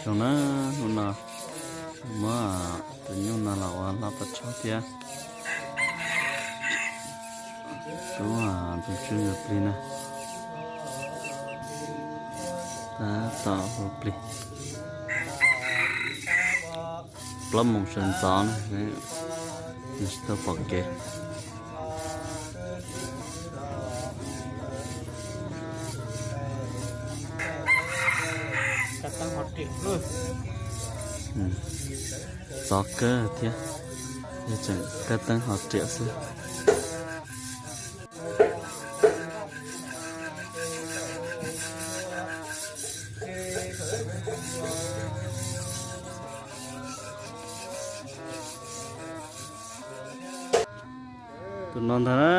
Zoo na, hnub no muab tus nyuj no los ua hlo pov tshauv thiab. Tub tus tswb ntsuag plig na, tab tom hu plig. Plaub moos sawv ntxov na, nws tsis tau pom kev. Ntxov kawg thiab, yog tseem kaj teeb ho riam xwb. Tus no ntag na.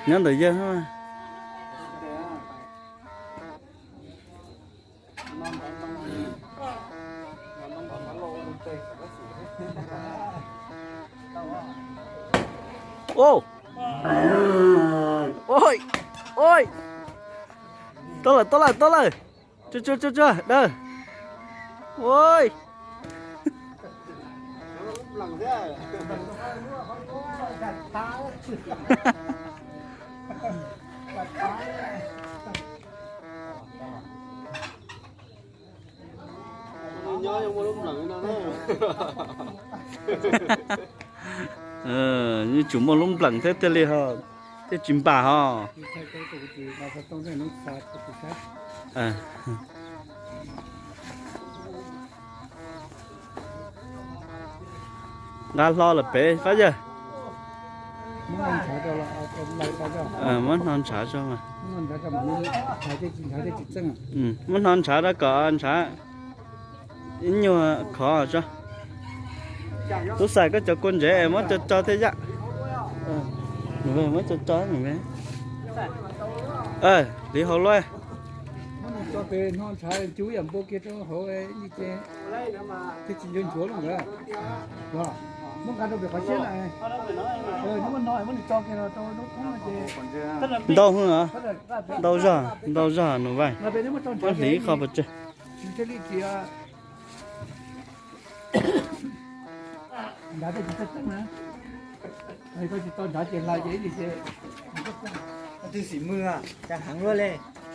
Nyob ntawm yawg. Ua, ua, ua, tau lawm, tau lawm, tau lawm. Tsuag tsuag tsuag tsuag, dawb. Ua, yeej tsum muaj lub npleem thiab thiaj li ho, thiaj tsis npam ho. Nqa hlo lawm pem Fab Yawg. Muab hno ntshav tso mas. Muab hno ntshav rau kom ntshav ib nyuag khov tso. Tub Xais, koj cov kua ntsev es muab tso tso thiaj yam. Muab tso tso. Hliv hauv luaj. Ntau hwj, ntau zog, ntau zog nws vais. Muab hliv qhov pes tsawg.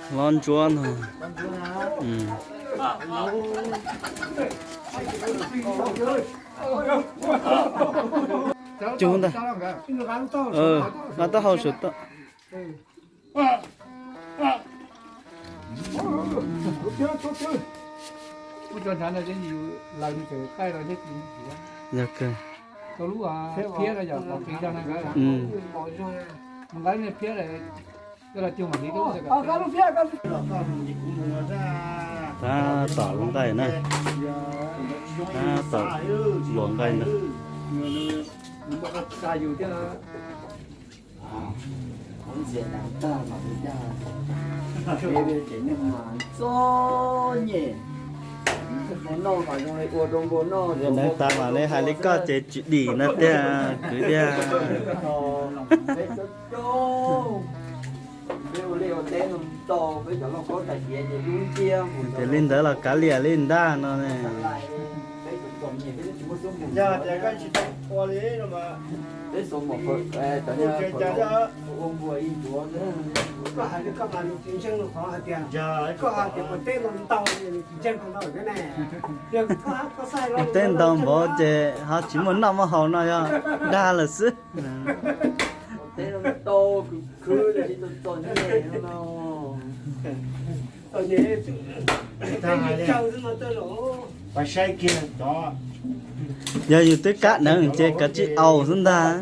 Hlob ntsuab no. Cug ntag. Nqa taub hau saum toj. Yog kawg. Tab tom luag nqaij na. Tab tom luag nqaij na. Neeg tas mam li hais li koj ces tsis dim no tiag kwv tiag. Tias li ntawd los kav liam li ntag no ne. Teb ntau npaum ces ho tsis muaj noj muaj haus no yog dag lawm xwb. Yog yus twb kab dheev ces kav tsij aus xwb ntag.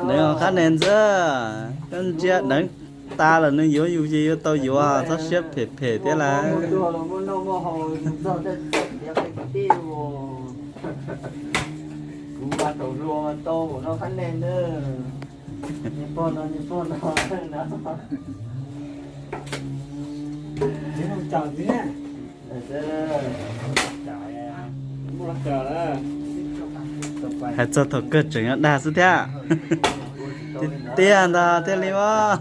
Dheev aus qab nees xwb, koj ntsia dheev tas lawm nws yuav yus ces yuav tau yuav, txhob siab phem phem thiab lauj. Hais txog thaum kawg tseem yuav dag xwb thiab. Tiag tiag ntag thiaj li mas.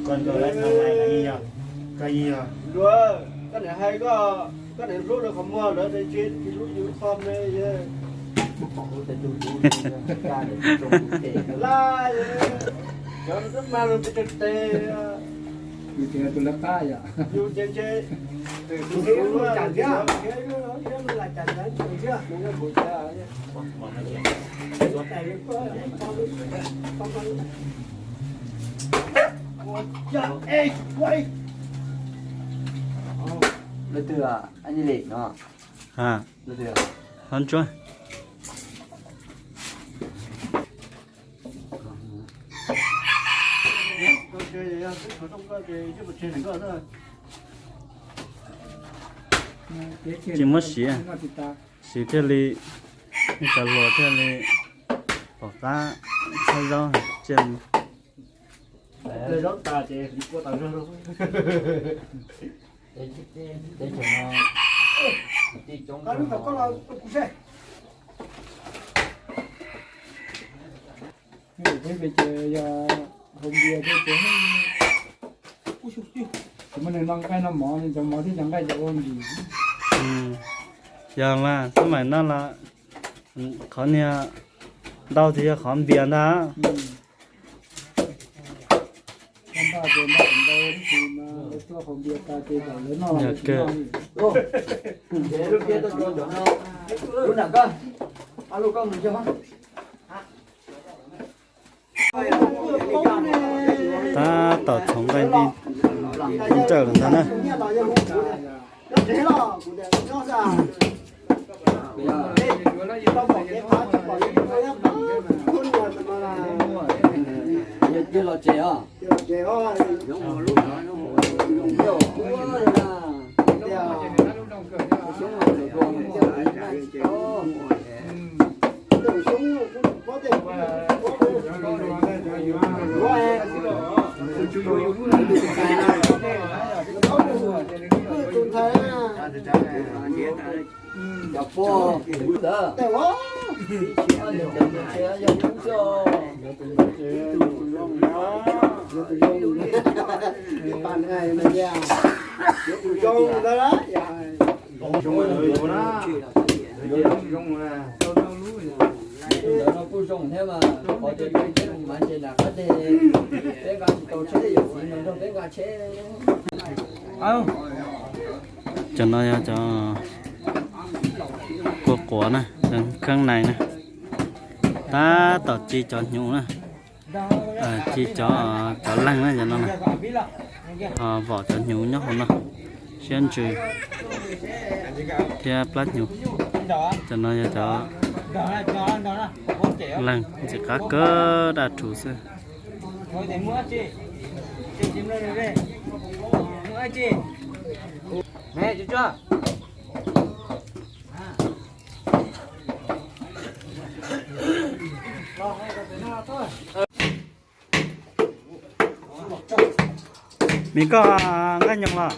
Koj niam hais koj, koj niam hlub lawv qhov muag lawv tsis hlub yus qhov me. Laj, cov twb mag lus pes tsawg tes. Yus tias tus lawv qab yom. Yus ces ntshe tus hlub lub cas thiab. Leej twg, Lis no? Leej twg? Hov ntsuab. Tsis muab siv, siv thiaj li, ib cov hluas thiaj li pom qab txhawb zaub tsiaj. Peb ces yog hau npias thiab ces, tsis muaj neeg noj nqaij noj mov, cov mov thiab cov nqaij cov ua nkim. Yog mas xab maim no los qhov niag ntau tias yog qhov npias ntag. Yog kawg. Tab tom txhoov nqaij nti nrawm lawm ntag na. Ntawd no kuj zoo thiab mas, qhov tias peb tsev mus mas ces lam qab teg, peb nqa tsis tau tsheb, yawm txiv nrog peb nqa tsheb. Cov no yog cov kua quav na, kheeb nais na, tab tom ci cov hnyuv na, ci cov, cov leeg na cov no, ho vom cov hnyuv nyob hauv no, siab ntsws thiab plab hnyuv. Cov no yog cov leeg ntxim qab kawg daj rhuv xwb. Mim koj nqaij nyoos los?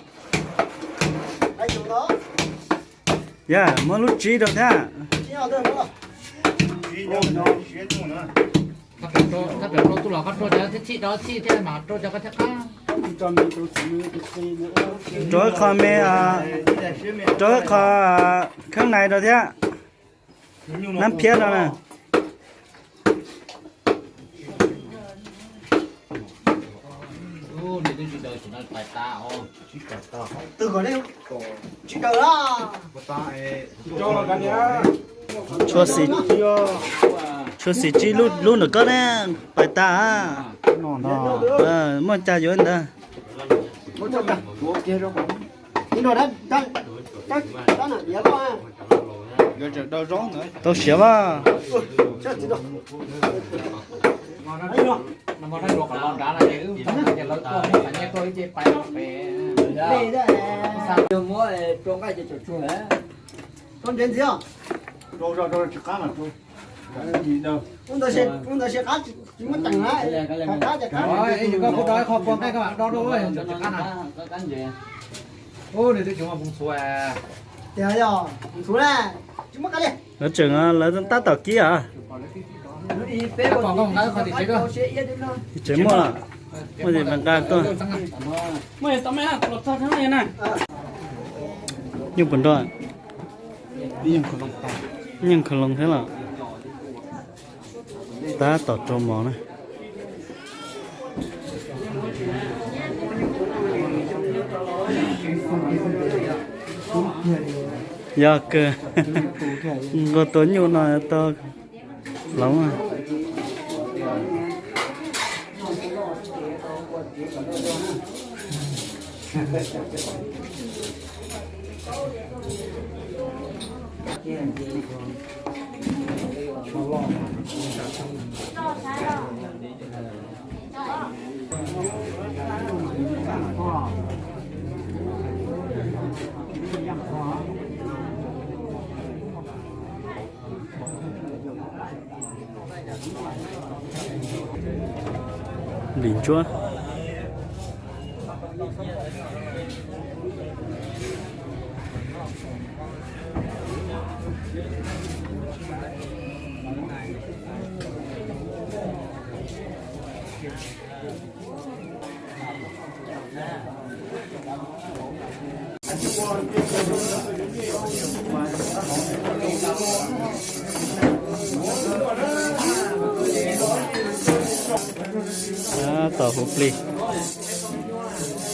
Yog muab lub tsib rau thiab. Rau ib qho me, rau ib qho kheeb nais rau thiab. Nab phiab no na. Tshua xim tsib lub ntawm koj ne, pais tas. Muaj cas yuav ntawd. Tau siav as. Ntawd siav qab. Ib yam koj kuv rau ib qho pua nqaij koj mam dob rau, tsis qab na. Ub, nws twb tsis muaj hmoov xuv. Lawv tseem, lawv tab tom kib os. Tim tsev muaj, muaj tim nqa tuaj. Nyuj puas nrog, nyeej khav loo thiab los. Tab tom rau mov na. Yog kawg, nqua tua nyuj no tau hloov. Lim ntsuab. Tab tom hu plig,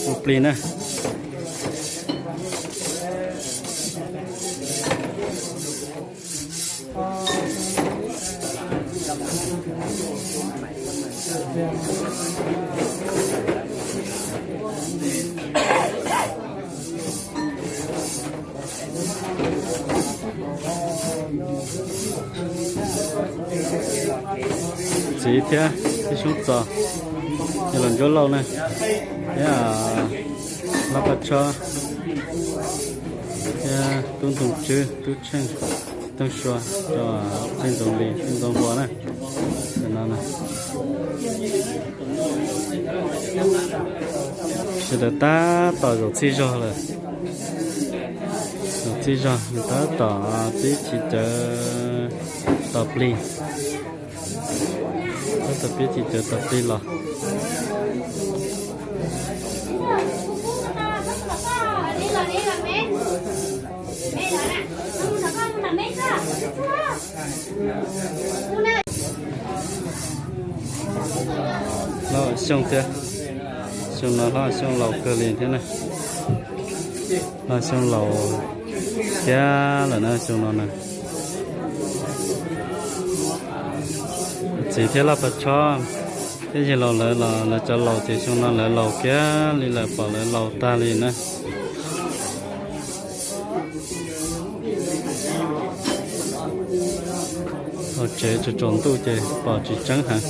hu plig na. Txiv thiab, tib xyoob txos, yog los Ntsuab Lauj na, thiab Lab Paj Tshob, thiab Tub Ntoo Tswb, Tub Tsheej, Tooj Sua, Tij Ntxoov Lis, Tij Ntxoov Hua na. No sawv daws tab tom zaum txhij zog lawm. Zaum txhij zog nws tab tom pib chiv cawv tos plig. Tab tom pib chiv cawv tos plig los. Hlob Xyooj thiab, xyoo no Hlob Xyooj laus kawg li thiab na. Hlob Xyooj laus thiab lawm na xyoo no na. Txiv thiab Laj Paj Tshob thiab yawg laus lawv los lawv cov laus ces xyoo no lawv laus kiag li lawm, pom lawv laus tag li na. Hauv tsev tsaus tsaus ntuj ces pom tsis tseeb heev.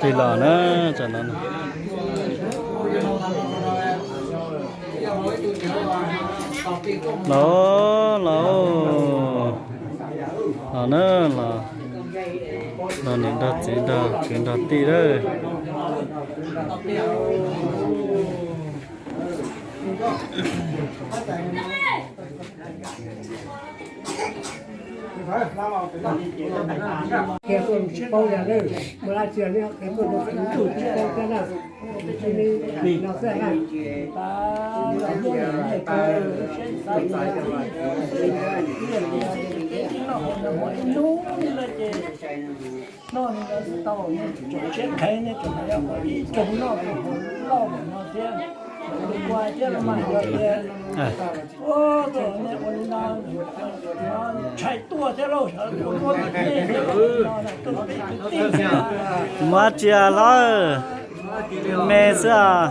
Tig los na, tsam no na. Los, los, los na, los, los niam nrog txiv nrog kwv nrog tij lawm. Noj li ntawd tsis tau, nej tseem siab qhev, nej tseem hais yog ua ib roog noj roog haus loj npaum no thiab. Ua thiab los mas yog tias, ua, nej ua li no, ntshai tuaj thiab lauj, sawv daws ua nej thiab lauj, no na, kwv tij kwv tij. Muab tsia hlob, me xwb os.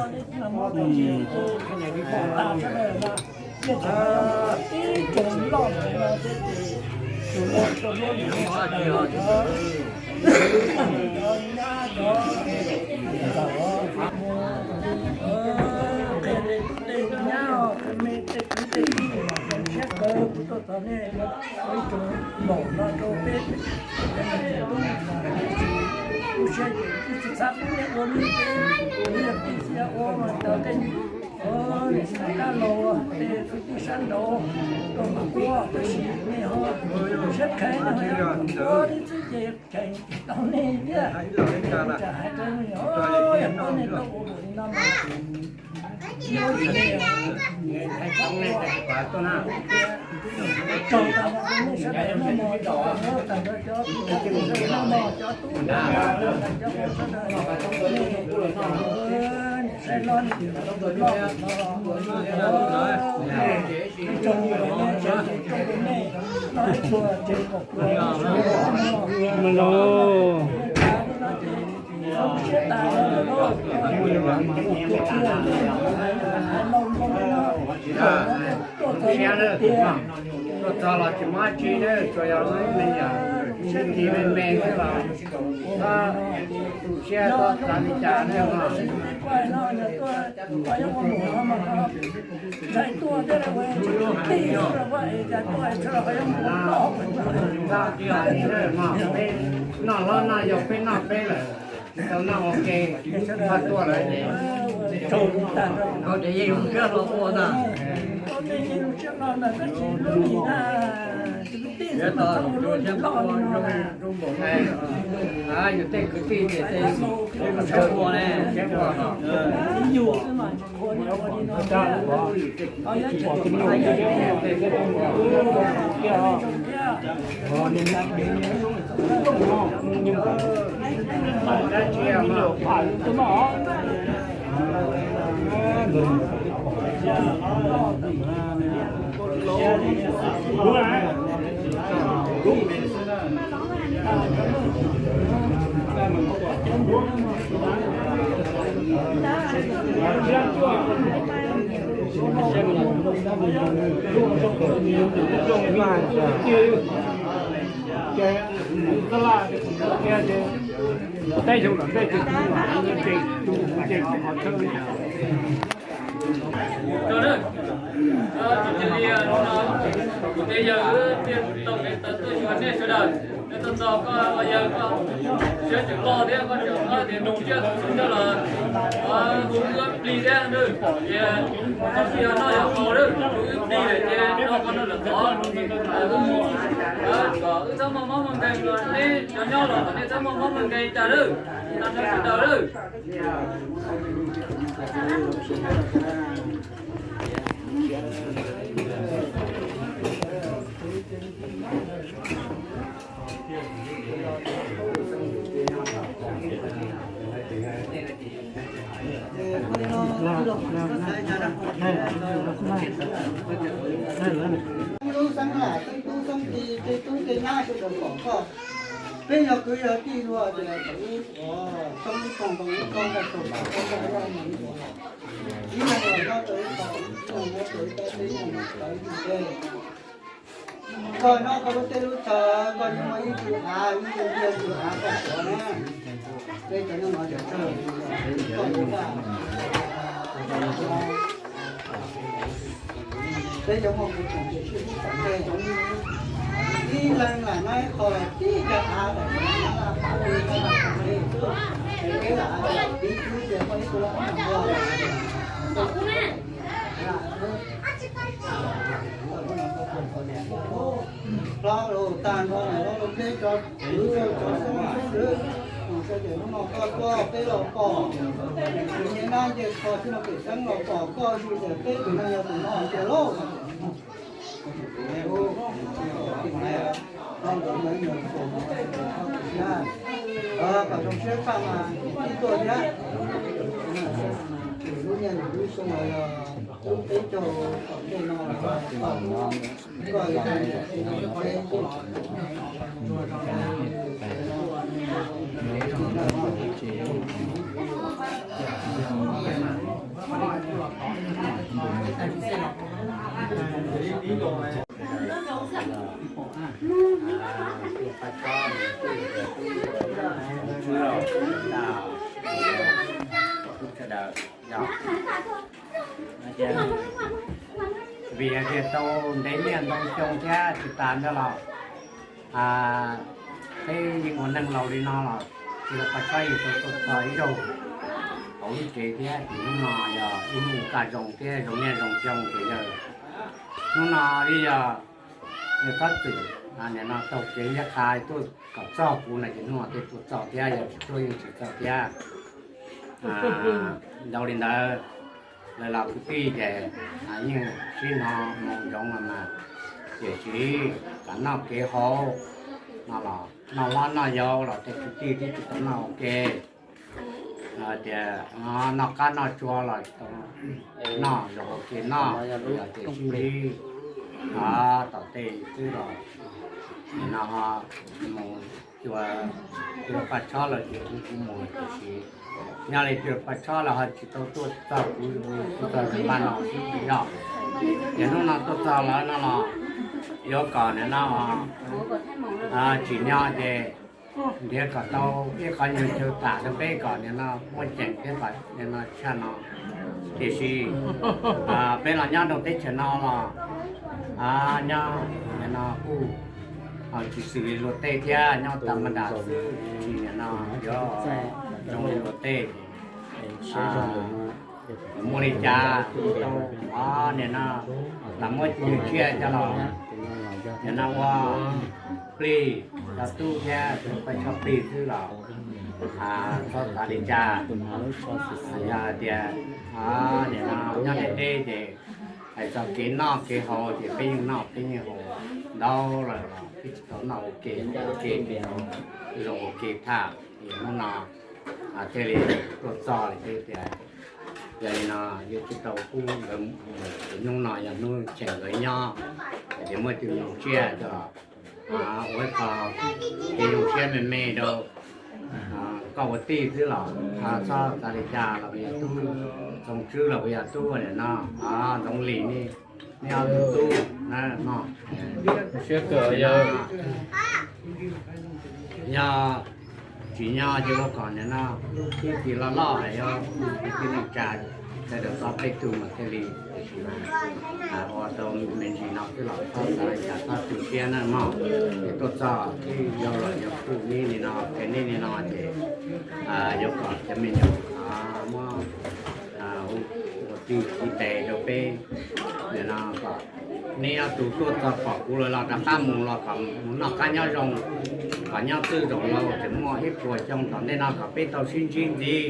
Qhia tej tub tej nyab, tej me tej kwv tej tij, zoo siab kawg kuv tuaj txog nej ib tsoom npaum no rau peb tub. Kuv siab ces kuv tsis txhob pub nej ua li peb, kuv yog tij thiab ua mas cov tej, nim no kab laus tej txhua tij sab nraud tuaj mas ua, tab sis nej ho siab kheev, nej ho yog ua li xwb ces kheev tau nej thiab. Tsam hais rau nej, yog nej tau ua li no mas Siab na, tuaj txog los tsis muaj dab tsi na, tsuas yog me nyuam siab kis me me xwb los tu siab tuaj txog li cas na. Peb noj hlob noj yau peb noj peb lawm, tsis tau noj ua ke, txhob tuaj lawm ces, koj ces yeej zoo siab hlo ua ntag. Yus tej kwv tij ces tej tshawb ua ne, siab ua no. Rau na, ces cia li no, kuv tej yawg thiaj tau kev tawm tuaj xyuas nej sawv daws. Nej tuaj txog koj yawg koj siab tseem loj thiab koj tseem hlob tias nug siab tus nug nrog los hu wb plig thiab na. Ces txog tsis yog noj yog haus na, hu wb plig lawm ces noj qhov no lawm qhov, kom wb txhob muaj mob muaj nkeeg los nej cov nyob los kom nej txhob muaj mob muaj nkeeg tas na. No rau sawv daws na. Tub xeeb lam, tej tub xeeb ti, tej tub tej nyab sawv daws pom koj. Peb yog kwv yog tij dua ces kom wb xoob ib koog rau wb koj, nqaij rau pam koj, nqaij rau ib yam, ib leeg los nyob rau ib qho, ib leeg nyob rau ib tab, ib leeg nyob rau ib tug dej. Koj nyob koj lub teb lub chaw, koj yeej muaj ib tug av, ib tug dej, ib tug av koj tuav na. Peb cov nyob no ces koj, peb cov muaj kuv tsoom tus sib hlub tom ntej, ib leeg lam nyob ib qho, tib cov av lam nyob tom ntej, peb lam tiv tib ces muaj ib tug lam nyob. Hlob los tag nrho, hlob los peb cov kwv cov xeeb xwb, mus saib ces hnub no koj tuaj peb los pom, tus niag nab ncej kho txij no pem xeeb los pom koj zus ces peb tus neeg yog tus no tiag lauj. Kom zoo siab tshaj mas ib tuaj thiab. Lub niaj lub xyoo los yog lub peb caug tom ntej no los koj Paj Tsob, tub, tub, tub sawv daws, yog vim hais tias tau ntev niaj ntau xyoo thiab tsis tas ntawd los peb yeej ua neej laus li no los tsis tau Paj Tsob yeej tau tuaj txog ib zaug hauv lub tsev thiab. Ces hnub no yog ib hnub kaj zoo thiab zoo nyiaj zoo xyoo ces yog hnub no li yog yawg Txhob Txwm nim no taug kev liab qha tuaj kom txog kuv no ces hnub no thiaj tuaj txog thiab, yog tsis tuaj yeej tsis txog thiab. Ntau li ntawd, lawv los kwv tij ces yeej sib hnov moo ntsoov los mas, tiam sis kom noj kev haus no los noj hlob noj yau los tej kwv tij twb tsis tau noj ua ke. Tias noj qab noj tsua los tau noj zoo ua ke noj, los ces sib ntsib tom tej xwb los no mus cua, cua Paj Tsob los ces kuv kuv mus tiam sis nyob li cua Paj Tsob los ho tsis tau tuaj txog kuv, tuaj txog nram no xwb yog. Ces hnub no tuaj txog lawm no los yuav kom nim no tsim nyog ces nrhiav kom tau ib qho nyuag chaw tham rau peb kom nim no muaj ceem thiab kom nim no tshaj no. Tiam sis peb los nyob rau teb chaws no los nyob nim no kuj tsis xws li luag tej thiab, nyob tas ma das xwb, tsis nim no yuav zoo li luag tej. Muaj li cas tau nim no lam muab nyuag tsiaj coj los nim no ua plig rau tub thiab tus Paj Tsob plig xwb los txhob xav li cas. Yog hais tias nim no nyob deb deb ces hais txog kev noj kev haus ces peb yeej noj peb yeej haus ntau lawm los peb tsis tau noj ua ke ua ke zoo ua ke tham. Hnub no thiaj li tuaj txog li thiab tias yog li no yuav tsum tau pub nkawd, hnub no yog hnub cheem nkawd nyob, hais tias muaj tus nyuag tsiaj coj los ua ib qho kev zoo siab me me rau koj ua tij xwb los txhob xav li cas los puas yog tub Txoov Tswb los puas yog tub nim no Ntxoov Lis ne, nej ob tug tub na no. Yog tsim nyog ces ua kom nim no lub kwv tij loj loj es yog kwv tij neej tsa sawv daws txog peb tug mas thiaj li, tiam sis mas ua tau me ntsis no xwb los txhob xav li cas txhob tu siab na mog. Es tuaj txog twb yog los yog kuj neb li no qhia neb li no ces yuav kom cov me nyuam muab ua tij ua tes rau peb nim no kom neb ob tug tuaj txog pom kuv lawm los rov qab mus los kom mus noj qab nyob zoo, kom nyob txwj zaum laus tseem muaj ib puas xyoo tom ntej no kom peb tau sib ntsib ntxiv.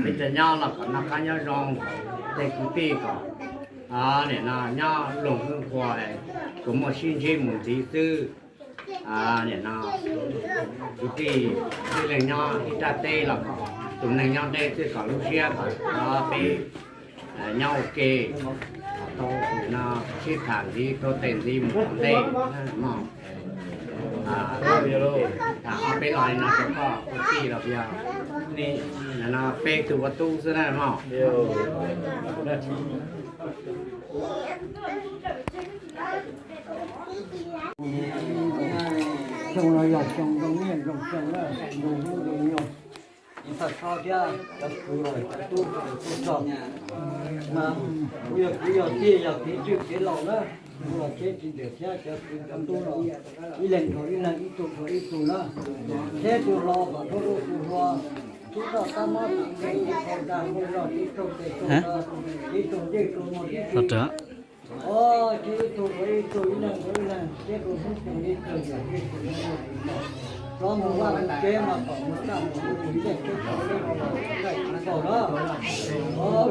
Peb cov nyob los kom noj qab nyob zoo, tej kwv tij kom nim no nyob loog hwj nqhua, tsuas muaj sib ntsib mus ntxiv xwb. Nim no kwv tij ib leeg nyob ib raj teb los kom tus neeg nyob deb xwb kom lub siab kom peb nyob ua ke, tau nim no sib tham ntxiv tuav tes ntxiv mus tom ntej mog. Tham ob peb los li no rau koj ua tij los yog no peb tug ua tub xwb na mog. Xyoo no yog xyoo zoo niaj zoo xyoo na, zoo hnub zoo nyoog. Ib thaj txhob thiab cov kwv los cov tub tuaj txog, mas kuv yog kwv yog tij yog kev tswj kev laus na, kuv los tsheb tsis ntiam thiab cov kwv cov tub los ib leeg dhau ib leeg, ib tug dhau ib tug na. Tsheb tus hluas kom dhau rau tus hluas, tub txoj tab mob tus nkeeg, tus tau dag mus zog, ib tug tes tus taw, ib tug ncej tus muag ib tug. Ov, tsheb ib tug dhau ib tug, ib leeg dhau ib leeg, tsheb rau hnub tsees ib tug, tsheb rau hnub tsees ib tug. Xyov mus vaj mus tsev mas kom mus txaj mus hwj, tsis ncej tsheb tsheb tsis nkaum na. Ov,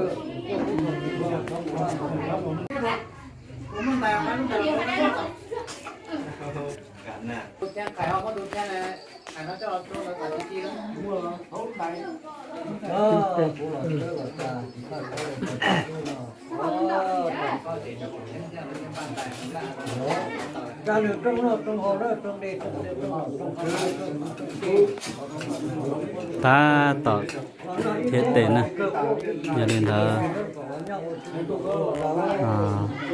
Tab tom thiab tes na, yog li ntawd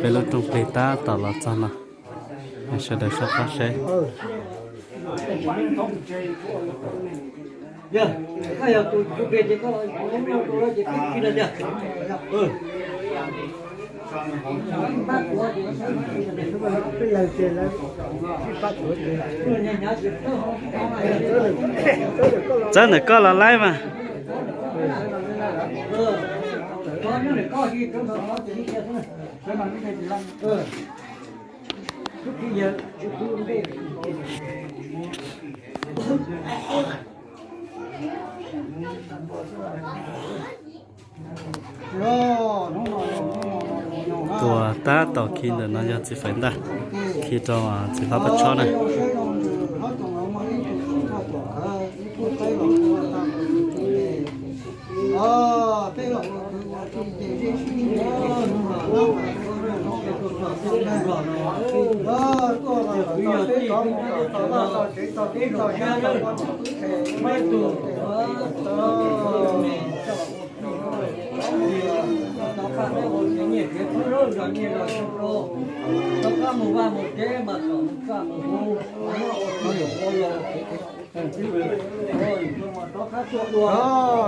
peb lub rooj plig tab tom los txog no. Sawv daws soj qab saib. Txawb ntawm koj los laib mas. Tus tab tom khi ntawm no yog txiv Faiv Ntaj, khi rau txiv hlob Paj Tshob na.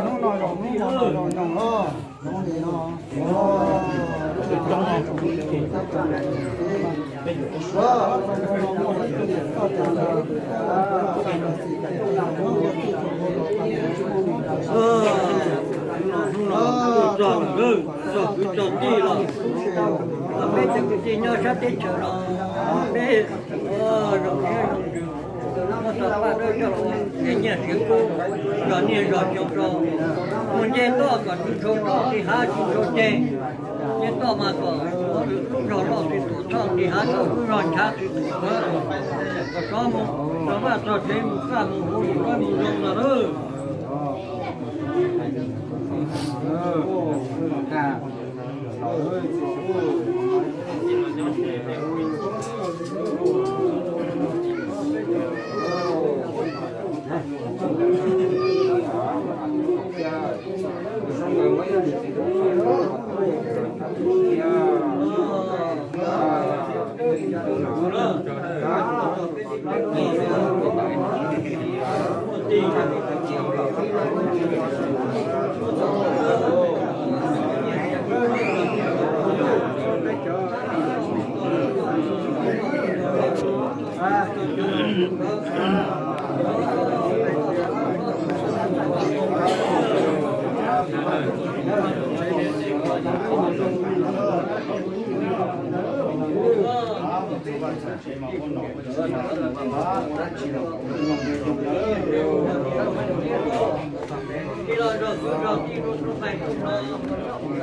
Hnub no zoo, hnub no zoo, hnub no zoo os. Hnub no kuj txog lawm, txog kwv txog tij los, peb cov kwv tij nyob sab teb chaws no, peb zoo siab zoo ntsws, muab tau paj dawb coj los ua nyiaj siav kub, zog niaj zog xyoo rau, ua ncej toj kom tsis tshua roj, nqis hav tsis tshua ceg, ncej toj mas kom lub zog loj tsis tuam txhoj, nqis hav kom lub zog nchav tsis tuam qhawv, kom tsov mus txog vaj txog tsev, mus kaj mus huv, mus dawb mus zoo no lawm. Cov thiab,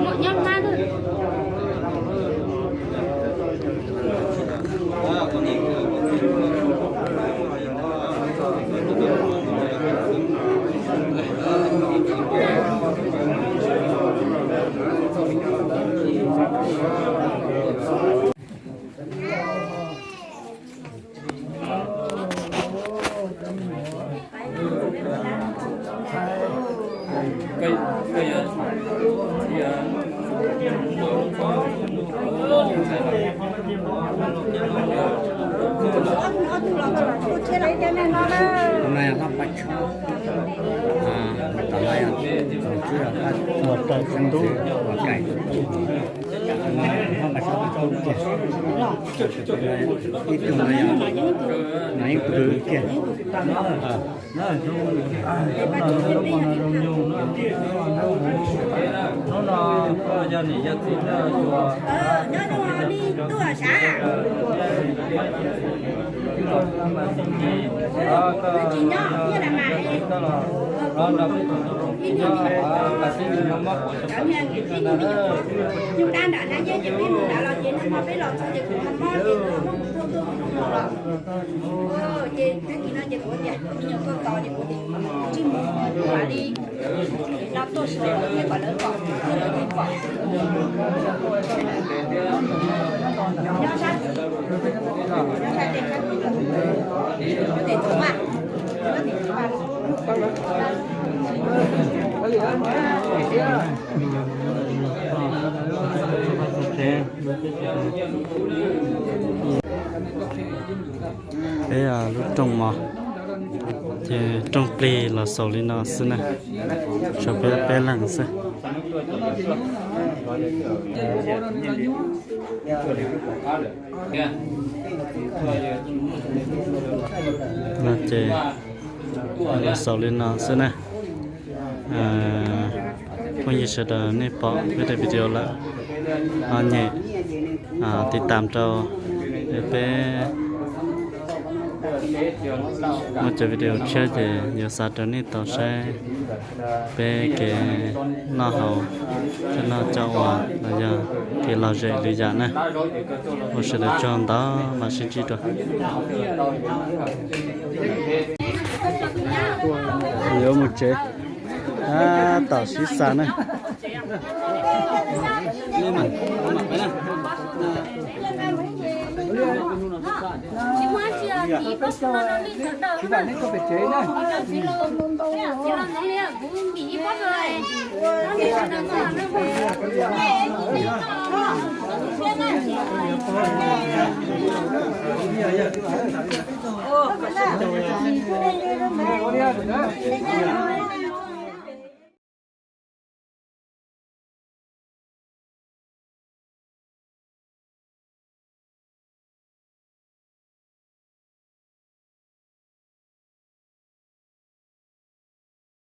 muaj nyob mab lawm. Tus no yog hlob Paj Tshob, tus no yog tus tswv Paj Tshob, tus no yog hlob Paj Tshob tus kiag, ib tug no yog, no yeej tus kiag. Hnub no yog niam yog txiv tuaj xyuas. Nyuj dab nram na, ces peb mus nrad los ces no peb los txog ces kuv ho mob ces kuv ho muab kuv tuaj tuaj mus no los. Ces tag kis no ces kuv tias me nyuam tuaj tos ces kuv tias tsij mus, mam li no tuaj xyuas lawv thiab kom lawv pom thiab lawv thiaj pom. Nyob sab tid, nyob sab tid, nyob sab tid, nyob tid txoov mas. Peb lub rooj mov, ces rooj plig los xaus li no xwb na, tshuav peb peb leeg xwb. No ces los xaus li no xwb na. Phooj ywg sawv daws nej pom peb daim video lawm, ho nyem tiv tam rau, es peb muaj cov video tshiab ces yuav xa rau nej tau saib peb kev noj haus, kev noj coj ua los yog kev lom zem lwm yam na. Ua sawv daws tsaug ntau, mam sib ntsib dua. Yuav mus tsev, tab tom sib xa na.